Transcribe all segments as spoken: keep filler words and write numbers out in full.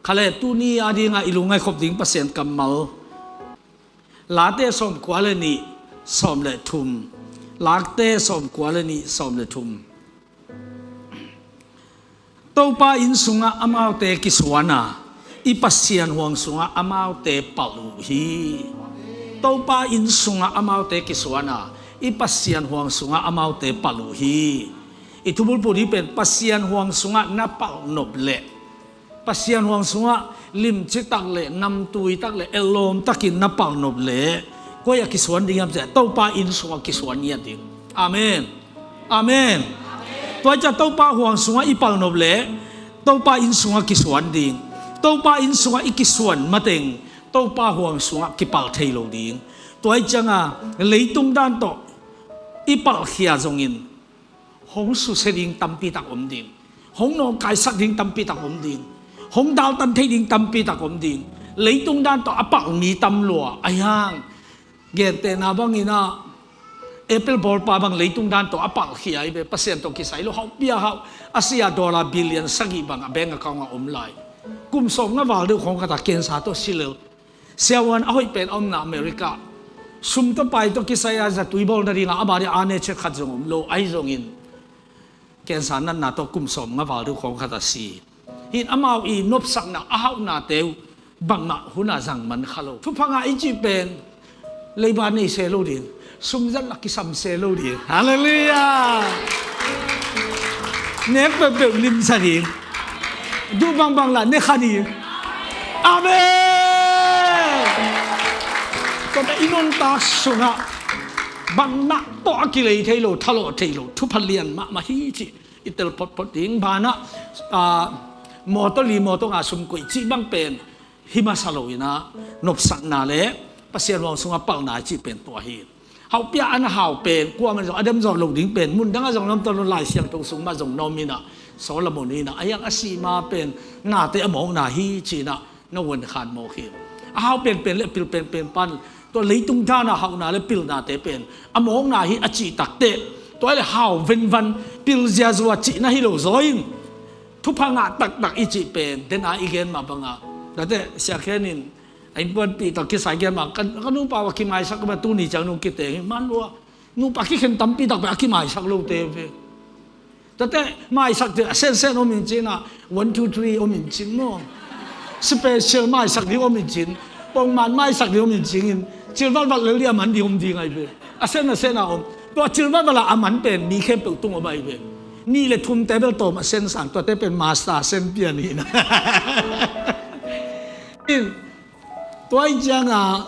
Khale, tuni a dinga i lungngaihkhop ding Pasian kammal, Late sawmkua le nih, sawm le thum. Late sawmkua le nih, sawm le thum. Topa inn sungah amaute kisuan a, i Pasian huang sungah amaute palh uh hi. Topa inn sungah amaute kisuan a, i Pasian huang sungah amaute palh uh hi. I thubulphu ding pen Pasian huang sungah na palh nop leh, Pasian huang sungah limci tak le namtui tak le ellawm takin na palh nop leh, koi a kisuan ding hiam cih leh Topa inn sungah kisuan ngiat ding. Amen. Amen. Tua hi ciang Topa huang sungah i palh nop leh Topa inn sungah kisuan ding. Topa inn sungah i kisuan mateng Topa huang sungah kipalh thei lo ding. Tua hi cianga leitung dan tawh i palhkhia zongin hong susia ding tampi tak om ding. Hong nawngkaisak ding tampi tak om ding. Hong daltan thei ding tampi tak om ding. Leitung dan tawh a palh mi tam lua a hiang. Gentehna bangin ah, Apple bawlpa bang leitung dan tawh a palhkhia hi ve, Pasian tawh kisai lo, hauh pia hauh, a sia dollar billion sagih bang a bank account ah om lai. Kum sawm nga val deuh khawng khat a cancer tawh si lel. Siavuan a hoih pen a omna America, sum tawh pai tawh kisai a zatui bawl nadinga ama dia a ne chet khat zong om lo, ahi zongin cancer natna tawh kum sawm nga val deuh khawng khat a si. Hin amau i nopsakna a hauhnate uh bangmah hun a zang man kha lo. Thupha ngah i cih pen leiba nei se lo ding, sum zat la kisam se lo ding. Halleluiah. Nek peuhpeuh limsa ding. Duh bangbang la ne kha ding. Amen. Tua i nuntak sungah bangmah tawh a kilei thei lo, thalawh thei lo, thupha lian mahmah hi cih i tel photphot ding. Banah, ah, mawtaw li mawtaw nga sum koih cih bang pen hi masa lo inah, nopsakna le Pasian huang sungah palhna cih pen tua hi. Hauh pia a na hau pen kuamah zong a dem zawh loh ding pen, mun dangah zong lamtawn lo, Lai Siangtho sung mah zong na om inah, Solomon inah, a hiang a si ma pen nate a mawkna hi ci inah, na vuan khan mawk hi. A hau penpen le a pil penpen pan tua leitung dana hauhna le pilnate pen a mawkna hi a cih takteh, tua le hau venvan pil ziazua cihna hi lo zaw in, thupha ngah taktak i cih pen dena i gen mah banga, tate Sia Khen in a innkuanpih tawh kisai gen mah, ka, ka nupa uh a kimaisak mah, tuni ciang nung kiteng hi man lua. Nupa kikhen tampi tak pen a kimaisak lote ve. Tate maisak te a sensen om in cin ah, one two three om in cin maw. Special maisak ding om in cin. Pongman maisak ding om in cin in, cilvalval lel ding a man ding om ding ahi ve. A sen a sen a om. Tua cilvalval a a man pen mi khempeuh tung om ahi ve. Nih le thum te bel tawm a sen sang, tuate pen master sen pian hi na. In, tua hi cianga,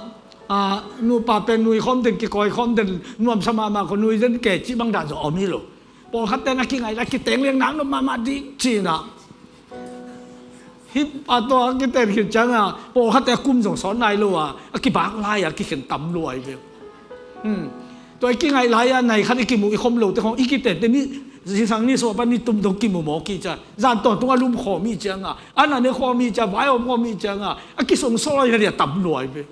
a, nupa pen nui khawm den, kikawi khawm den, nuamsa mahmah khaw nui den ke cih bang dan zong om hi lo. Pawlkhat ten a kingaih a kiteng leng nak nop mahmah ding ci inah. Hih a tua a kiten khit cianga pawlkhat ten a kum zong sawn nai lo a, a kibak lai a kikhen tam lua hi ve. Hmm. Tua i kingaih lai a nai khat i kimu i khom lote khawng i kiten te ni, zingsang ni suah pan ni tum dong kimu mawk hi cia. Zan tawntung a lum khawm hi cianga, a na ne khawm hi cia, vai om khawm hi cianga, a kisong sawn lai a tam lua hi ve.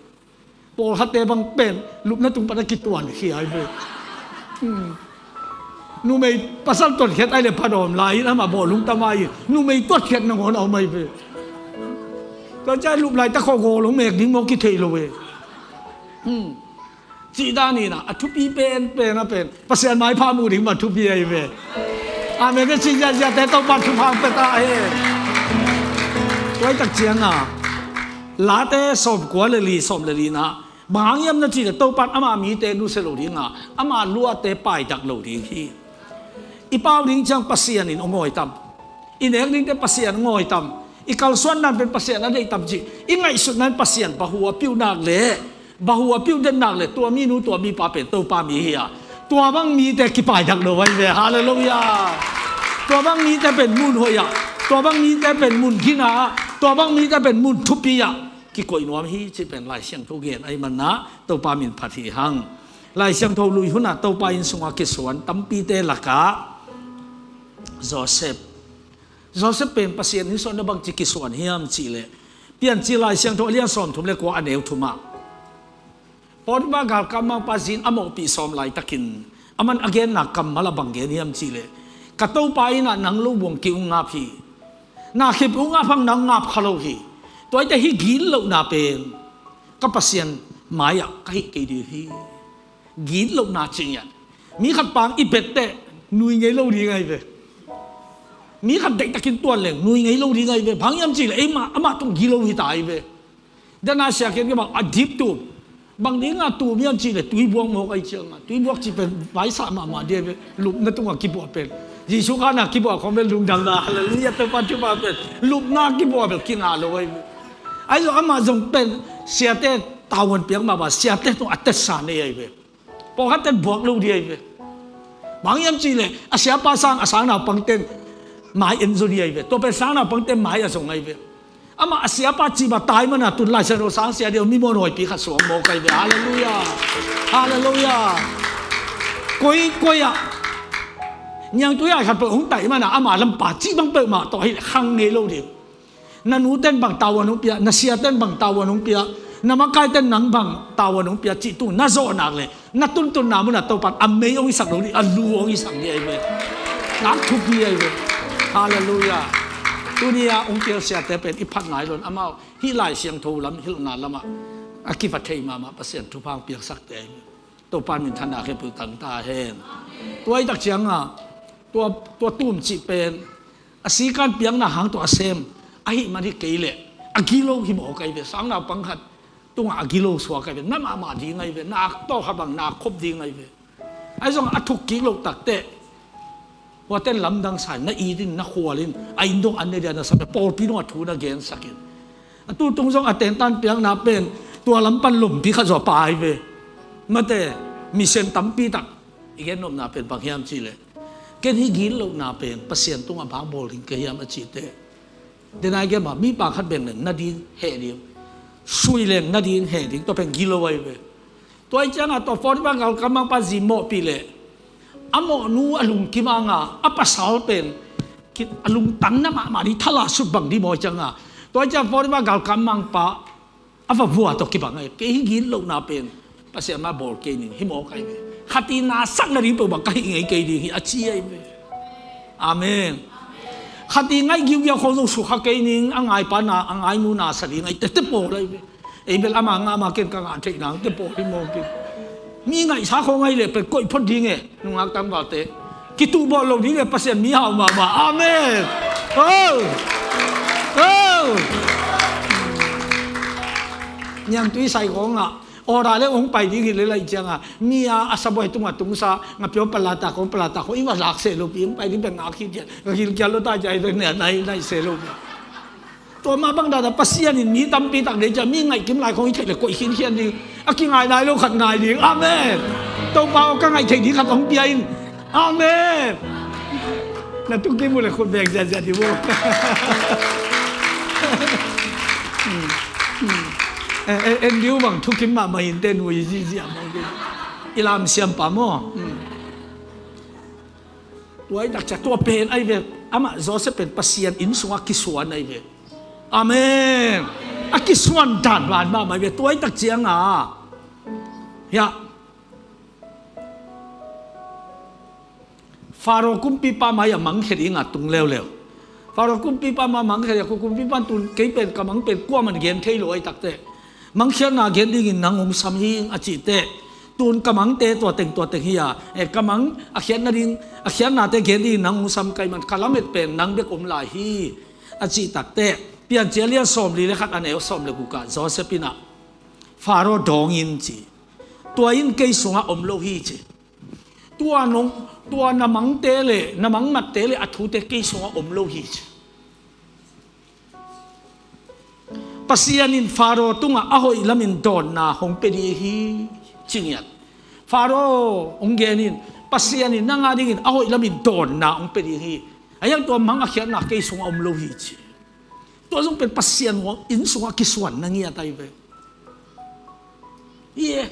Pawlkhatte bang pen lupna tung pan a kituan khia hi ve. Hmm. Numei pasal tuatkhiat ai le pha dawm lai in amah bawh lungtam ai in, numei tuatkhiat nangawn a om ai ve. Tua ciang lup lai ta khawh gawl hong mek ding maw kithei lo e. Hmm. Cih dan inah a thupi penpen a pen Pasian maipha mu ding mah thupi ahi ve. Amen. Ka cih ziahziahte Topa thupha hong pia ta hen. Tua tak cianga Late sawmkua le li, sawm le li na, bang hang hiam na cih leh Topa in ama mite nusia lo dinga, ama luate paidak lo ding hi. I pau ding ciang Pasian in hong ngawi tam? I nek dingte Pasian hong ngawi tam? I kalsuan dan pen Pasian a deih tam cih i ngaihsutna in Pasian bahu a piuh nak leh, bahu a piuh den nak leh, tua minu tua mipa pen Topa mi hi a, tua bang mite kipaidak lo ahi ve. Halleluiah. Tua bang mite pen mun hoih ah, tua bang mite pen mun gina ah, tua bang mite pen mun thupi ah kikoih nuam hi cih pen Lai Siangtho gen ahi manah Topa min phat hi hang. Lai Siangtho lui hunah Topa inn sungah kisuan tampite lakah Joseph. Joseph pen Pasian in suan na bangci kisuan hiam cihleh, Piancil Lai Siangtho a lian sawmthum le kua, a neu thumah, Potiphar galkap mangpa zin a mawhpih sawm laitakin, aman a genna kammal ah bang gen hiam cihleh, ka topa innah nang lo buang ki-ung ngap hi. Na khempeuh ung ngap hang, nang ngap kha lo hi. Tua ahih teh hih gitlohna pen ka Pasian mai-ah ka hih kei ding hi. Gitlohna cih ngiat, mi khat pang i bet teh nui ngei lo ding ahi ve. Mi khat deihtakin tuan leng nui ngei lo ding ahi ve. Bang hiam cih leh eimah amah tung gilo hi ta ahi ve. Dana siaken ke bang a dip tu bang ding a tu miam cih leh tuibuak mawk ahi ciang a, tuibuak cih pen vaisah mahmah ding ahi ve. Lupna tungah kibuah pen, Jesu kha na kibuah khawng pen lungdamna, halleluiah, Topa thupha pen lupna kibuah bel kingah lo ahi ve. Ahi zong amah zong pen siate tavuan piak mahmah, siate tawh a tetsa nei ahi ve. Pawlkhat ten buak lo ding ahi ve. Bang hiam cih leh a siapa sang a sangnaupang ten mai en zaw ding ahi ve. Tua pen sangnaupang ten mai a zong ahi ve. Amah a siapa cih mah tai man a tun Lai Siangtho sang sia ding a, mi muanhuaipi khat suang mawk ahi ve. Halleluiah. Halleluiah. Koi koi ah niangtui ai khat peuh hong taih man a, ama lampa cih bang peuhmah tawh hi leh khang ngei lo ding. Na nu ten bang tavuan hong pia, na sia ten bang tavuan hong pia, na makai ten nang bang tavuan hong pia cih tu na zawh nak leh na tuntunna munah Topa in a mei hong hisak lo ding, a lu hong hisak ding ahi ve. Nak thupi ahi ve. Halleluiah. Tuni-ah hong kihel siate pen i phat nai lo in, amau hih Lai Siangtho lam hilhna lamah a kiva thei mahmah Pasian thupha hong piaksakte ahi ve. Topa in minthanna khempeuh tang ta hen. Tua ahih tak ciangah tua, tua tum cih pen a sikan piakna hang tawh a sem ahih man hi kei leh a gilo hi mawk ahi ve. Sangnaupang khat tungah a gilo suak ahi ve. Na mahmah ding ahi ve. Na tawh kha bang na khop ding ahi ve. Ahi zongah a thuk kik loh takteh huaten lamdang sa in, na it in, na khual in, a inn dong an ne dia na sap in, pawlpi dongah thu na gensak in. A tu tung zong a tentan piakna pen tua lam pan lompi khat zaw a pha ahi ve. Mate, misen tampi tak i gen nopna pen bang hiam cih leh, ken hih gitlohna pen Pasian tungah bang bawl ding ka hiam a cih teh, denai gen mah, mipa khat beng leng na ding heh ding, sui leng na ding heh ding, tua pen gilo ahi ve. Tua ahih ciangah tua Potifar galkap mangpa zi mawhpih leh a mawhnu a lungkim hangah a pasal pen ki-, a lungtang na mahmah ding, thala sut bang ding maw ahih ciangah, tua ahih ciangah Potifar galkap mangpa a va vua tawh kibang ahi. Kei hih gitlohna pen Pasian mah bawl kei ning, hi mawk ahi ve. Khat i nasak nading peuhmah ka hih ngei kei ding hi a ci ahi ve. Amen. Khat i ngaih giugiau khawng zong sukha kei ning, a ngaipa na, a ngainu na sa ding ahi tete pawl ahi ve. Ei bel ama ngah ma ken ka ngah theih nang te pawl hi mawk in. Mi ngaihsa khawng ahi leh pen koih phot ding e, nungak tangvalte. Kituh bawl lo ding e, Pasian mi hau mahmah. Amen. Oh! Oh! Niangtui sai khawngah order le hong pai ding hi leh laih ciangah mi a, a sabuai tungah tungsa, nga piau palata khawng, palata khawng i va lak seh lopi, hong pai ding pen ngak hi ciah, ka gilkial lo ta ciah, i pen nai, nai seh lopi. Tua mah bang dana Pasian in mi tampi tak deih ciah, mi ngaihkim lai khawng i theih leh koih khinkhian ding. A kingai nai lo khat ngai ding. Amen. Topa aw, ka ngaih theih ding khat hong pia in. Amen. Na thukim uh leh khut beng ziahziah ding uh. Eh, eh, en ding uh bang thukim mahmah in ten uh i zihziah bang ding. I lam siampa maw? Hmm. Tua ahih tak ciang tua pen ahi ve. Amah Joseph pen Pasian inn sungah kisuan ahi ve. Amen. A kisuan dan van mahmah ahi ve. Tua ahih tak ciangah, hiah, Faro kumpipa mai-ah mangkhia dingah tung leuleu. Faro kumpipa mai-ah mangkhia dingah, kumpipa in tun kei pen ka mang pen kuaman gen thei lo ahih tak teh, mangkhiatna gen dingin nang hong sam hi ing a cih teh, tun ka mangte tua teng tua teng hi a, eh, ka mang a khiat nading, a khiatnate gen dingin nang hong sam ka hih man, ka lamet pen nang bek om lai hi a cih tak teh, Piancil a lian sawmli le khat, a neu sawm le guk ah Joseph in ah, Faro dawng in ci, tua in kei sungah om lo hi ci. Tua nong, tua na mangte le na mangmatte le a thute kei sungah om lo hi ci. Pasian in Faro tungah a hoih lamin dawnna hong pia ding hi ci ngiat. Faro hong gen in, Pasian in nang a dingin a hoih lamin dawnna hong pia ding hi. A hiang tua mang a khiatna kei sungah om lo hi ci. Tua zong pen Pasian inn sungah kisuan na ngiat ahi ve. Ie,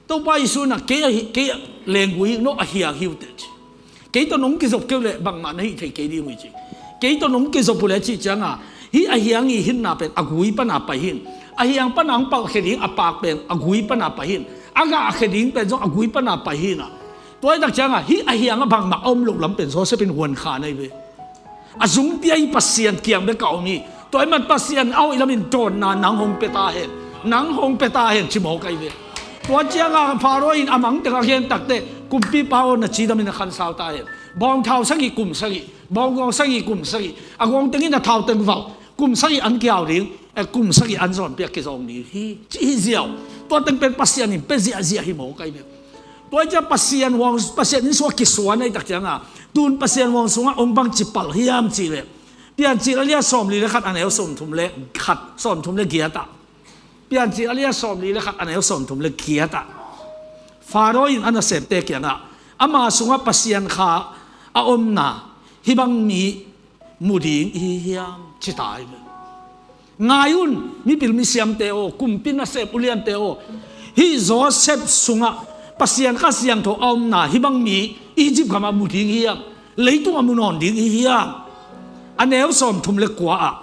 Topa Jesu in ah kei a hi, kei a lenggui hi, no a hiang hi uh teh ci. Kei tawh nong kizop kei uh leh bangmah na hih thei kei ding uh hi ci. Kei tawh nong kizop uh leh cih ciangah, hih a hiang i hitna pen a gui pana pai hi in, a hiang pana hong palhkhia ding a paak pen a gui pana pai hi in, a gahkhia ding pen zong a gui pana pai hi in ah. Tua ahih tak ciangah hih a hiangah bangmah a om loh lam pen Joseph in huan kha na hi ve. A zungpi ahi Pasian kiang bek a om hi. Tua ahih man Pasian a hoih lamin dawnna nang hong pia ta hen. Nang hong pia ta hen ci mawk ahi ve. Tua cianga Faro in a mang teng a gen takteh, kumpipa aw, na cidamin a khansau ta hen. Bawngthau sagih kum sagih, bawngawng sagih kum sagih, a gawng tengin a thau teng vau kum sagih an kiau ding, eh, kum sagih an zawnpi a kizawng ding hi, ci hi ziau. Tua teng pen Pasian in pia ziahziah hi mawk ahi ve. Tua ahih ciang Pasian huang, Pasian inn sungah kisuan ahih tak cianga, tun Pasian huang sungah hong bangci palh hiam cihleh, Piancil a lian sawmli le khat a neu sawmthum le khat, sawmthum le giat ah. Piancil a lian sawmli le khat a neu sawmthum le giat ah, Faro in a nasemte kiangah, ama sungah Pasian kha a omna hih bang mi mu ding i hi hiam, ci ta hi ve. Ngai un, mipil misiamte aw, kumpi nasem uliante aw, hih Joseph sungah Pasian Kha Siangtho a omna hih bang mi Egypt gamah mu ding hiam, leitungah mu nawn ding i hi hiam? A neu sawmthum le kua ah.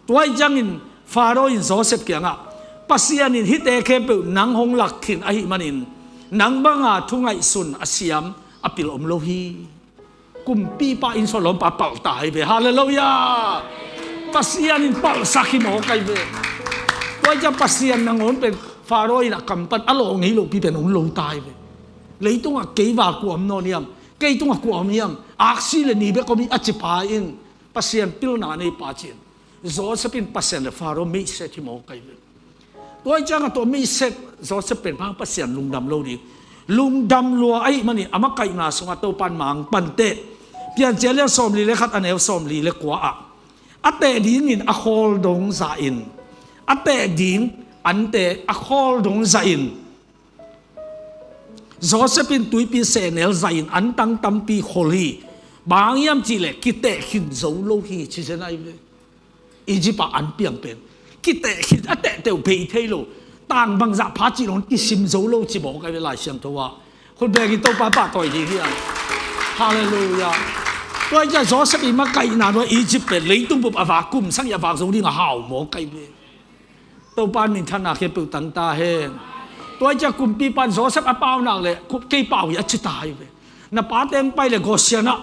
Tua ahih ciangin Faro in Joseph kiangah, Pasian in hihte khempeuh nang hong lak khin ahih manin, nang banga thu ngaihsun a siam a pil om lo hi. Kumpipa inn sungah lawmpa palh ta hi ve. Halleluiah. Pasian in palhsak hi mawk ahi ve. Tua ahih ciang Pasian nangawn pen Faro in a kam pan a lawh ngei lohpi pen hong lo ta hi ve. Leitungah kei val kua om nawn hiam? Kei tungah kua om hiam? Aksi le ni bek om hi, a cipa in Pasian pilna neipa cin. Joseph in Pasian le Faro meihset hi mawk ahi ve. Tua ahih ciangah tua meihset Joseph pen bang Pasian lungdam lo ding. Lungdam lua ahih manin a makaihna sungah Topan mang panteh. Piancil a lian sawmli le khat a neu sawmli le kua ah, a teh dingin a khawl dong zahin, a teh ding ante a khawl dong zahin, Joseph in tuipi sehnel zahin antang tampi khol hi. Bang hang hiam cihleh, kiteh khin zo lo hi, ci zen ahi ve. Egypt ah an piang pen kiteh khin, a tehteh uh bei thei lo. Tang bangzah pha cih lo hong kisim zo lo ci mawk ahi ve Lai Siangtho ah. Khut bengin Topa pahtawi ding hi a. Halleluiah. Tua ahih ciang Joseph i makaihna nuai Egypt pen leitung bup a vak kum sagih a vak zo ding a hau mawk ahi ve. Topa in minthanna khempeuh tang ta hen. Tua ahih ciang kumpipa in Joseph a pau nak leh, kei pau hi a ci ta hi ve. Na pate hong pai leh Goshen ah,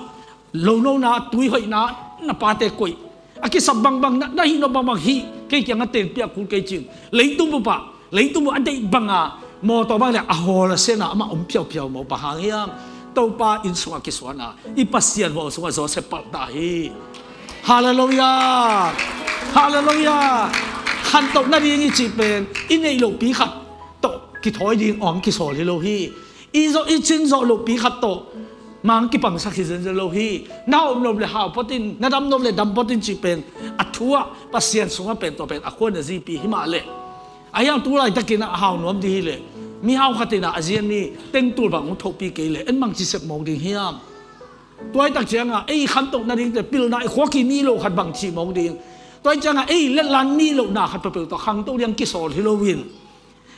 lonona, tui hoihna, na pate koih. A kisap bangbang na, na hih nop bangbang hih, kei kiangah tenpih a kul kei cin. Leitung bup ah, leitung bup a deih banga mawtaw bang leh a hawl a sena amah om phiaupiau maw, bang hang hiam? Topa inn sungah kisuan a, i Pasian huang sungah Joseph palh ta hi. Halleluiah. Halleluiah. Khantoh nading i cih pen i neih lohpi khat tawh kithawi ding hong kisawl hi lo hi. I zawh, i cin zawh lohpi khat tawh mang kipangsak hi zenzen lo hi. Na hau nop le hau phot in, na dam nop le dam phot in cih pen a thu ah Pasian sungah pen tua pen a khua na zipi hi mah leh, a hiang tu laitakin a hau nuam ding hi leh, mihau khat in a zi-a ni tengtul bang hong thohpi kei leh en bangci sep mawk ding hiam? Tua ahih tak ciangah ei khantoh nadingte pilna i khuak i ni loh khat bangci mawk ding? Tua ahih ciangah ei letlan ni lohna khat peuhpeuh tawh khangto ding kisawl hi lo in,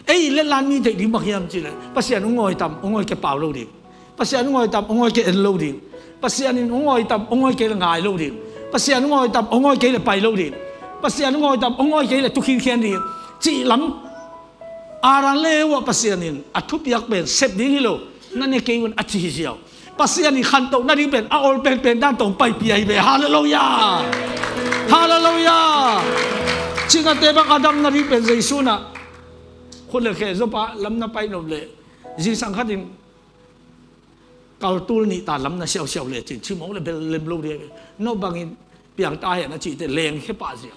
ei letlan ni theih ding bang hiam cih leh, Pasian hong ngawi tam, hong ngawi kei pau lo ding. Pasian hong ngawi tam, hong ngawi kei en lo ding. Pasian in hong ngawi tam, hong ngawi kei le ngai lo ding. Pasian hong ngawi tam, hong ngawi kei le pai lo ding. Pasian hong ngawi tam, hong ngawi kei le tu khinkhian ding, cih lam. Aran le uh ah Pasian in a thupiak pen sep ding hi lo, na ne kei un a ci hi ziau. Pasian in khantoh nading pen a ol penpen dan tawh hong paipih ahi ve. Halleluiah. Halleluiah. Cinate bang a dam nading pen Jesu in a khut le khe zop a lam na pai nop leh, zingsang khat in kaltul nih ta lam na siausiau lecin, ci mawk le bel lem lo ding. No bangin piang ta hen a cihte leng khe pah zia.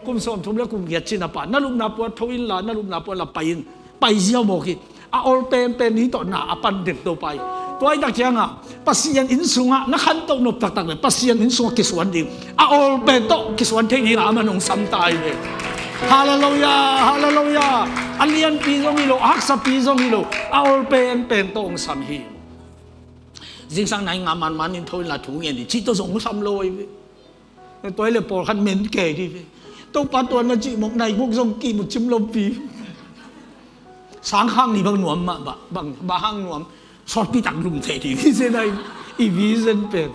Kum sawmthum le kum giat cin a pah, na lupna puat tho inla, na lupna puat la pai in, pai ziau mawk hi. A ol penpen ni tawh na a pan dek to pai. Tua ahih tak ciangah Pasian inn sungah na khantoh nop taktak le Pasian inn sungah kisuan ding, a ol pen tawh kisuan thei dingah aman hong sam ta hi ve. Halleluiah. Halleluiah. A lianpi zong hi lo, a haksapi zong hi lo, a ol penpen tawh hong sam hi. Zingsang nai nga manman in tho inla thu ngen in cih tawh zong hong sam lo ahi ve. Tua hi le pawlkhat men kei dih ve. Topa tua na cih mawk nai guk zong kihmu cim lopi. Sang khang ni bang nuam mah, bang, bang hang nuam. Sawtpi tak lum thei ding hi zen ahi. I vision pen,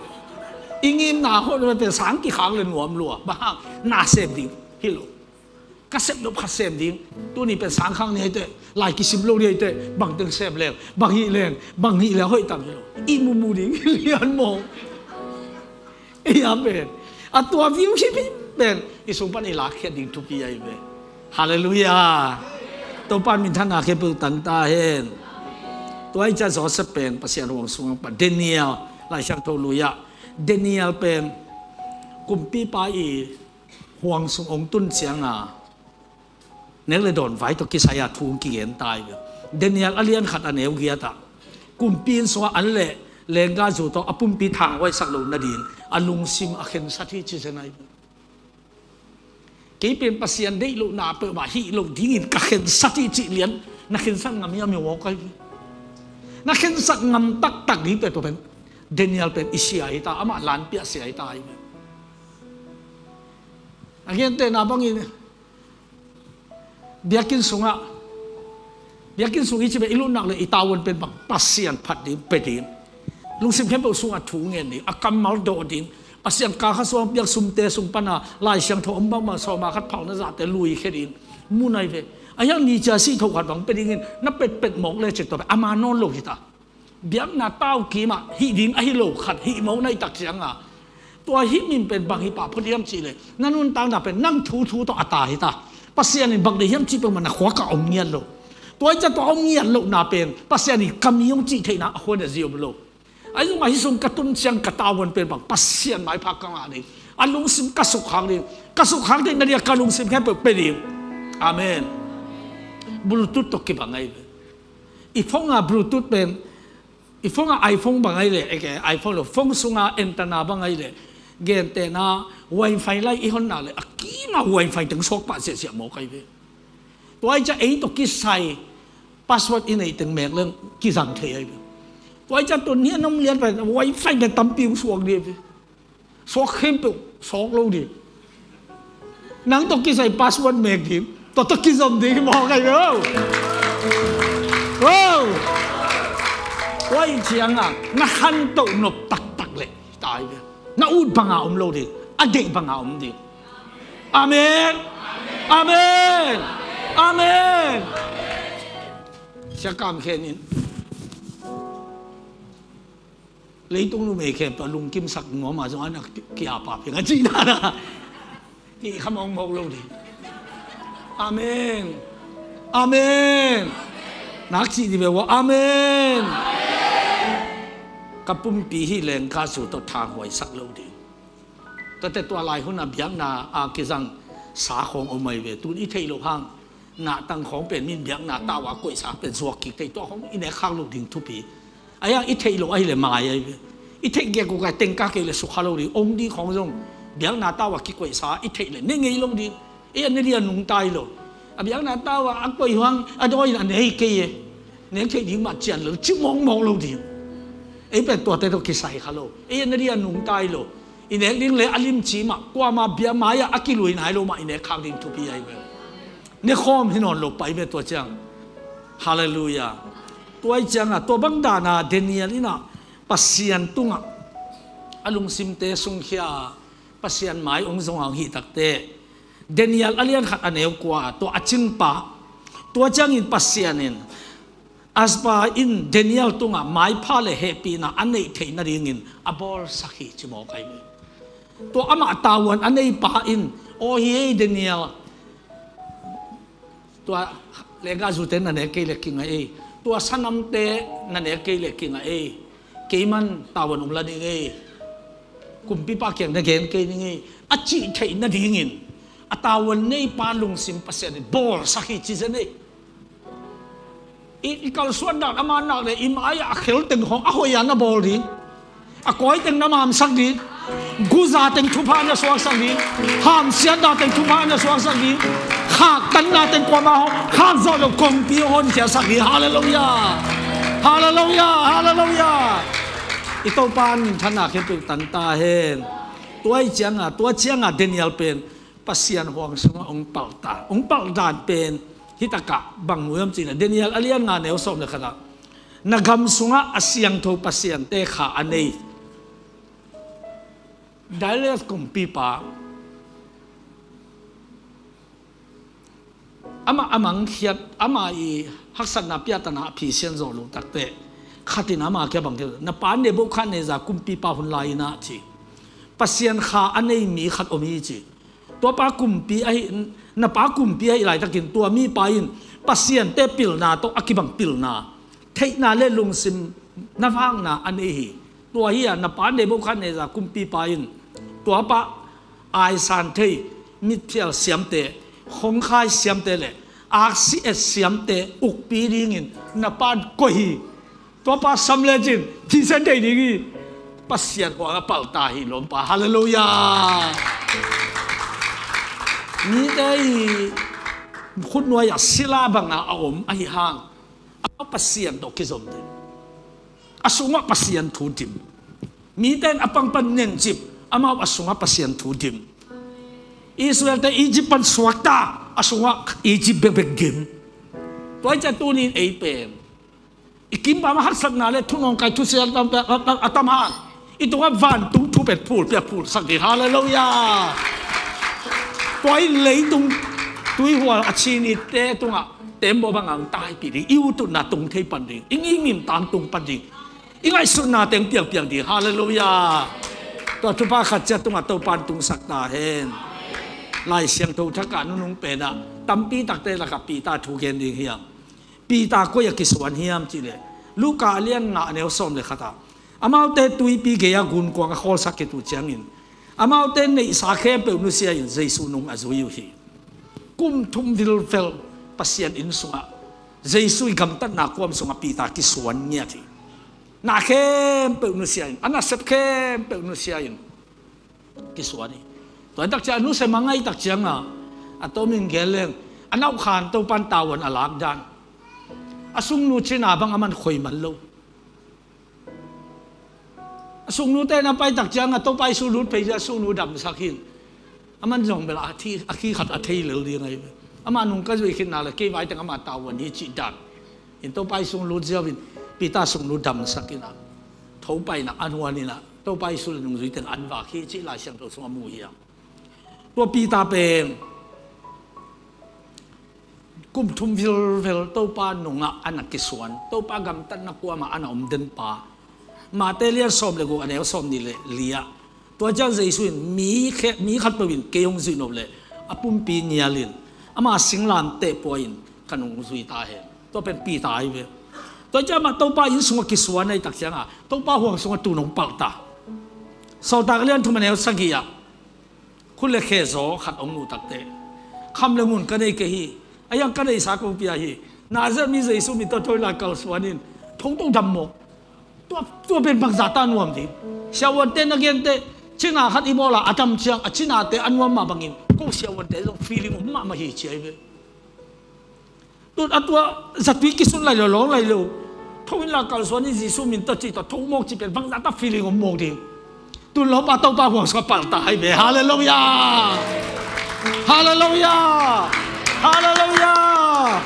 i ngimna hoih pen sang kikhang le nuam lua, bang hang na sem ding hi lo. Ka sep nop khat sem ding. Tuni pen sang khang ni ahi teh, lai kisim lo ni ahi teh, bang teng sem leng, bang hih leng, bang hih leng hoih tam hi lo. I mumu ding hi lian mawk. Ei a pen a tua viu himhim pen i sung pan i lakkhiat ding thupi ahi ve. Halleluiah. Topa in minthanna khempeuh tang ta hen. Tua ahih ciang Joseph pen Pasian huang sungah pa, Daniel, Lai Siangtho lui-ah Daniel pen kumpipa i huang sung hong tun ciangin nek le dawn vai tawh kisai-a thu hong kigen ta hi ve. Daniel a lian khat a neu giat-ah kumpi inn sungah an le leenggahzu tawh a pumpi thanghuaisak loh nading a lungsim a khensat hi ci zen ahi ve. Kei pen Pasian deih lohna peuhmah hih loh dingin ka khensat hi cih lian na khensat ngam hiam hi mawk ahi ve. Na khensat ngam taktak ding pen tua pen Daniel pen i sia hi ta, amah lanpiah sia hi ta ahi ve. A gentehna bangin biakinn sungah, biakinn sung i cih pen i lutnak le i tavuan pen bang Pasian phat ding, pia ding, lungsim khempeuh sungah thu ngen ding, a kammal dawh ding, Pasian kal khat sungah biak sumte sung pana Lai Siangtho om bangbang sawma khat phalna zahte luikhia ding mun ahi ve. A hiang ni cia sih tho khat bang pia dingin na petpet mawk le cin tua pen ama nawn lo hi ta. Biakna tau kimah hih ding ahi lo khat hih mawk na hih tak cianga, tua hih min pen bang hi pah phot hiam cihleh na nuntakna pen nang thuthu tawh a ta hi ta. Pasian in bang deih hiam cih peuhmah na khuakah om ngiat lo. Tua hi ciah tua om ngiat lohna pen Pasian in ka mi hong cih theihna a khuan a zi om lo. Ahi zongah hih sung ka tun ciang ka tavuan pen bang Pasian maipha ka ngah ding, a lungsim ka sukkhak ding, ka sukkhak theihna dingah ka lungsim khempeuh pia ding. Amen. Bluetooth tawh kibang ahi ve. I phone a Bluetooth pen, i phone a iPhone bang ahi leh, eh, iPhone lo, phone sunga antenna bang ahi leh, gentehna wifi lai i hon nak leh a kima wifi teng suak pah siahsiah mawk ahi ve. Tua hi ciah ei tawh kisai password i neih teng mek leng kizang thei ahi ve. Tua hi ciah tua ni a nom lian pen wifi pen tampi hong suak ding ahi ve. Suak khempeuh suak lo ding. Nang tawh kisai password mek ding, tua tawh kizom ding hi mawk ahi ve. Oh! Tua hi cianga na khantoh nop taktak leh ta ahi ve. Na ut banga om lo ding, a deih banga om ding. Amen. Amen. Amen. Sia Kam Khen in leitung numei khempeuh a lungkimsak nuam a zong a na ki-, kiapa peng a cihna na hih kha mawkmawk lo ding. Amen. Amen. Nak cih dih ve ua. Amen. Ka pumpi hih leenggahzu tawh thanghuaisak lo ding. Tuate tua lai hun a biakna a kizang sa khawng om ahi ve. Tun i theih loh hang nahtang khawng pen min biakna tau a koihsa pen zuak kik thei, tua khawng i nek khak loh ding thupi. A hiang i theih loh ahih leh mai ahi ve. I theih gek uh kai tengka kei leh sukha lo ding, ong ding khawng zong biakna tau a kikoihsa i theih leh ne ngei lo ding. Ei a ne ding a nungta hi lo. A biakna tau a a koih huang a dawi in a ne hi kei e. Nek theih ding mah cian lo, ci mawkmawk lo ding. Ei pen tuate tawh kisai kha lo. Ei a ne ding a nungta hi lo. I nek ding le a limci mah, kuama bia mai-ah a kilui nai lo mah i nek khak ding thupi ahi ve. Ne khawm hi nawn lo pai ve tua ciang. Halleluiah. Tua hi cianga tua bang dana Daniel inah Pasian tungah a lungsimte sungkhia a Pasian mai ong zonga ong hih takte, Daniel a lian khat a neu kua tua a cingpa, tua ciangin Pasian in Asba in Daniel tungah maipha le hehpihna a neih theih nadingin a bawlsak hi ci mawk ahi ve. Tua amah tavuan a neipa in, aw hi ei Daniel, tua lenggahzute na nek kei le kinga ei, tua sanamte na nek kei le kinga ei, keiman tavuan ong la ning ei, kumpipa kiang na gen kei ning ei, a cih theih nadingin a tavuan neipa lungsim Pasian in bawlsak hi ci zen ei. I, i kalsuan dan a man nak le i mai-ah a khel teng khawng a hoih a na bawl ding. A kawi teng na mamsak ding. Guza teng thupha na suaksak ding. Hamsiatna teng thupha na suaksak ding. Khaktanna teng kuama hong khak zawh lo kongpi hong honkhiasak ding. Halleluiah. Halleluiah. Halleluiah. I Topa in minthanna khempeuh tang ta hen. Tua hi cianga, tua cianga Daniel pen Pasian huang sungah hong palh ta. Hong palh dan pen hih takah bang mu hiam cih leh Daniel a lian nga neu sawm le khatah, na gam sungah a siangtho pasiante kha a nei Darius kumpipa, amah a mangkhiat, amah i haksatna piahtana a phisian zawh loh takte, khatin amah kia bang kei, na pa Nebukhadnezzar kumpipa hun lai-in ah ci, Pasian kha a nei mi khat om hi ci. Tuapa kumpi ahi, na pa kumpi ahi laitakin tua mipa in Pasian te pilna tawh a kibang pilna, theihna le lungsim na vakna a nei hi. Tua hi a na pa Nebuchadnezzar kumpipa in tuapa aisan thei, mitphial siamte, khongkhai siamte le aksi et siamte ukpi dingin na pa koih hi. Tuapa sam lecin thisen thei ding hi. Pasian huang a palta hi lawmpa. Halleluiah. Mite i khutnuai ah sila banga a om ahi hang, amau Pasian tawh kizom dim. A sungah Pasian thu dim. Mite in a pangpan nencip, amau a sungah Pasian thu dim. Israelte Egypt pan suakta, a sungah Egypt bekbek dim. Tua hi ciah tunin ei pen i kimpam a haksatna le thunawngkai thusia a tam, a, a, a tam hang, i tungah vantung thupet phulpia phulsak ding. Halleluiah. Tua in leitung tuihual a chin itte tungah tembaw banga hong taipih ding, i ututna tung thei pan ding, i ngimngim tangtung pan ding, i ngaihsutna teng piangpiang ding. Halleluiah. Tua thupha khat ciat tungah Topan tungsak ta hen. Lai Siangtho thakah nunung penah tampi takte lakah Peter thu gen ding hiam? Peter koi a kisuan hiam cihleh, Luka a lian nga a neu sawm le khatah, amaute tuipi gei-a gunkuang a khawlsak khit uh ciangin amaute neihsa khempeuh nusia-in Jesu nung a zui uh hi. Kum thum vilvel Pasian inn sungah, Jesu i gamtatna kuam sungah Peter kisuan ngiat hi. Na khempeuh nusia-in, a nasep khempeuh nusia-in kisuan hi. Tua hi tak ciang a nusia mangai tak cianga a tomin gen leng, a nauhkhan Topan tavuan a lakdan, a sungnu cina bang a man khoi man lo. A sungnute na pai tak cianga Topa Jesu lut phei ciang a sungnu damsak hin. A man zong bel a thi, a khi khat a thei lel ding ahi ve. Ama nung ka zuih khitna le kei vai teng ama tavuan hi cih dan in Topa Jesu lut ziau in Peter sungnu damsak in a, tho paina an huan in a, Topa Jesu le nungzui teng an vak hi cih Lai Siangtho sungah mu hiam? Tua Peter pen kum thum vilvel Topa nungah a na kisuan, Topa gamtatna kuamah a na om den pa. Mate lian sawm le guk a neu sawm nih le li-ah, tua ciang Jesu in mi khe, mi khatpeuh in kei hong zuih nop leh a pumpi nialin ama singlamteh pua-in ka nungzui ta hen. Tua pen Peter ahi ve. Tua ciang amah Topa inn sungah kisuan ahi tak cianga Topa huang sungah tun hong palh ta. Sawltak lian thum a neu sagih-ah khut le khe zaw khat hong muh takteh, kham le ngun ka nei kei hi. A hiang ka neihsa kong pia hi. Nazareth mi Jesu min tawh tho inla kalsuan in. Thongto dam mawk. Tua, tua pen bangzah ta nuam ding? Siavuante na genteh cina khat i bawla a dam ciang a cinate a nuam mah bangin ko siavuante zong feeling om mahmah hi ci ahi ve. Tun a tua zatui kisut lai lo, lawng lai lo. Tho inla kalsuan in Jesu min tawh cih tawh tho mawk cih pen bangzah ta feeling om mawk ding? Tun lawmpa Topa huang sungah palh ta ahi ve. Halleluiah. Halleluiah. Halleluiah.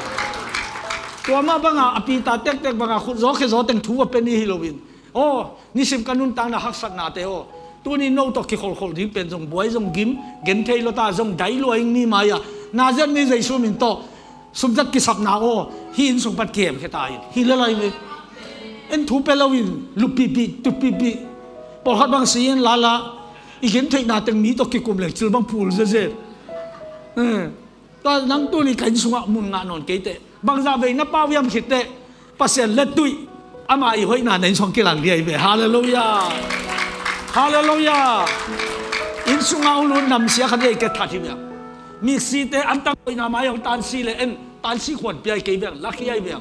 Tua mah banga a Peter tektek banga khut zaw khe zaw teng thu a pia ni hi loin, aw, nisim ka nuntakna haksatnate aw, tuni no tawh kikholkhol ding pen zong buai zong gim, genthei lota zong dai lua ing ni mai-ah Nazareth mi Jesu min tawh sumzat kisapna aw, hih inn sung pan kiemkhia ta in hi le lai ve. En thu pia loin luppihpih tuppihpih, pawlkhat bang si in lala, i gentheihna teng mi tawh kikum leng cil bang phul zezen. Eh. Tua nang tuni ka inn sungah mun ngah nawn keiteh, bangzah vei na pau hiam khitteh, Pasian le tuih ama i hoihna na inn sungah kilang ding ahi ve. Halleluiah. Halleluiah. Inn sungah hong lut namsia khat hi ei kei that hi ve. Miksite antang hoihna mai hong tansi le en, tansi khuan pia hi kei ve, lakhi ahi ve.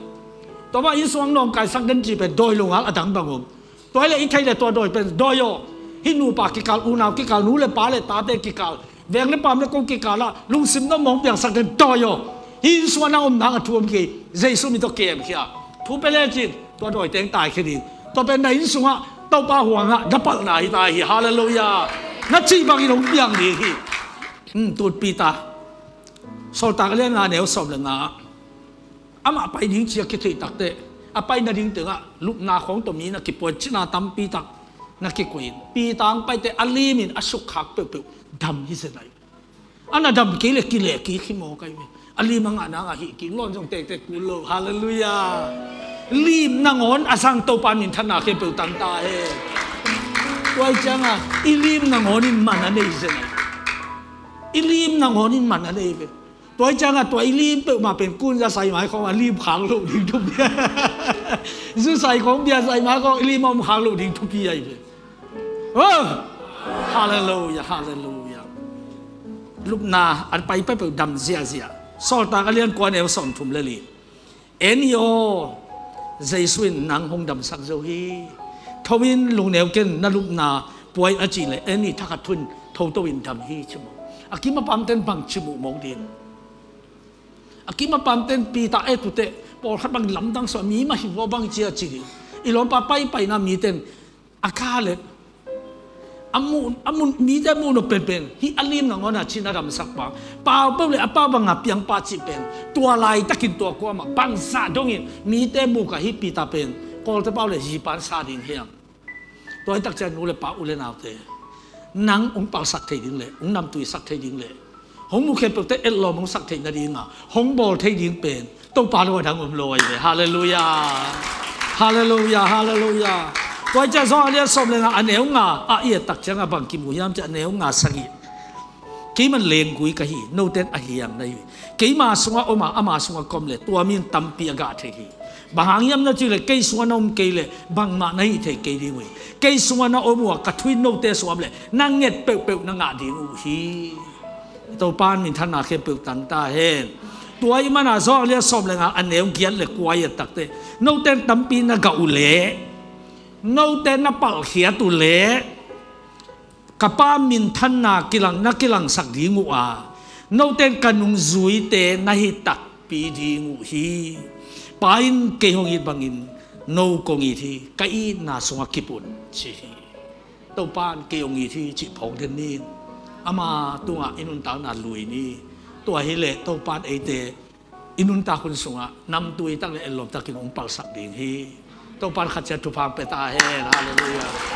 Tua mah inn sungah hong nawngkaisak den cih pen dawi lo ngal a dang bang om. Tua hi leh i thei leh tua dawi pen dawi aw. Hih nupa kikal, unau kikal, nu le pa le tate kikal, veng le pam le ko kikal ah lungsim na mawng piangsak den dawi aw. Hih inn sungah na om nang a thu om kei. Jesu min tawh kiemkhia. Thu pia lecin tua dawi teng taikhia ding. Tua pen na inn sungah Topa huangah na palhna hi ta hi. Halleluiah. Na cih bangin hong piang ding hi. Hmm, tut Peter Sawltak a lian nga neu sawm le nga ah, amah pai ding ci a kitheih takteh, a pai nading tengah lupna khawng tawh mi na kipuai, cina tampi tak na kikoih in, Peter hong paiteh a lim in a sukkhak peuhpeuh dam hi zen ahi. A na dam kei le kileh kik hi mawk ahi ve. A lim a ngah nang a hih kik lawn zong tektek kul lo. Halleluiah. Lim nangawn a zang Topa minthanna khempeuh tang ta hen. Tua hi cianga i lim nangawn in man a nei zen ahi. I lim nangawn in man a nei ve. Tua hi ciangah tua i lim peuhmah pen kun za sai mai khawng a lim khak loh ding thupi. Zu sai khawng bia sai mai khawng i lim a om khak loh ding thupi ahi ve. Oh! Halleluiah, halleluiah. Lupna a pai peuhpeuh dam ziahziah. Sawltak a lian kua a neu sawmthum le li. En hi aw, Jesu in nang hong damsak zo hi. Tho in, lungneu ken, na lupna pua in a cih leh en hi, thakhat thu in thoto in dam hi ci maw. A kim a pamten bang ci muh mawk ding? A kim a pamten Peter, eh, tute pawlkhat bang lamdang suah, mi mah hi vua bang ci a ci ding. I lawmpa paipaina miten a kha le a mun, a mun, mite a muh nop penpen hi. A lim nangawn a cih na damsak pa, pau peuh le a pau banga piang pa cih pen, tua laitakin tua kuamah bangzah dongin mite muk a hi Peter pen, Kawlte pau le zipan sa ding hiam? Tua hi tak ciang nu le pa, u le naute, nang hong palsak thei ding le hong namtuisak thei ding le hong mukhia peuhte etlawm hong sak theih nadinga hong bawl thei ding pen Topa lo a dang om lo ahi ve. Halleluiah. Halleluiah, halleluiah. Tua hi ciang Johan a lian sawm le nga a neu nga ah i et tak ciangah bang kimu hiam cih a neu nga sagih. Keiman lenggui ka hi, noten a hiang na hi. Keima sungah om a, ama sungah ka om le tua mi in tampi a gah thei hi. Bang hang hiam na cih leh kei sungah na om kei leh bangmah na hih thei kei ding uh hi. Kei sungah na om uh a, ka thu in note sungah om leh na nget peuhpeuh na ngah ding uh hi. Topa in minthanna khempeuh tang ta hen. Tua ahih manin Johan a lian sawm le nga a neu giat le kua i et tak teh, note in tampi na gah uh leh, note na palkhiat uh leh, ka Pa minthanna kilang, na kilangsak ding uh a, note in ka nungzuite na hi takpi ding uh hi. Pa in kei hong it bangin no kong it hi, ka itna sungah kip un ci hi. Topa in kei hong it hi cih phawk den ni. Ama tungah i nuntakna lui ni. Tua hi leh Topa in eite i nuntak hun sungah namtui tak le etlawm takin hong palsak ding hi. Topa in khat ciat thupha hong pia ta hen. Halleluiah.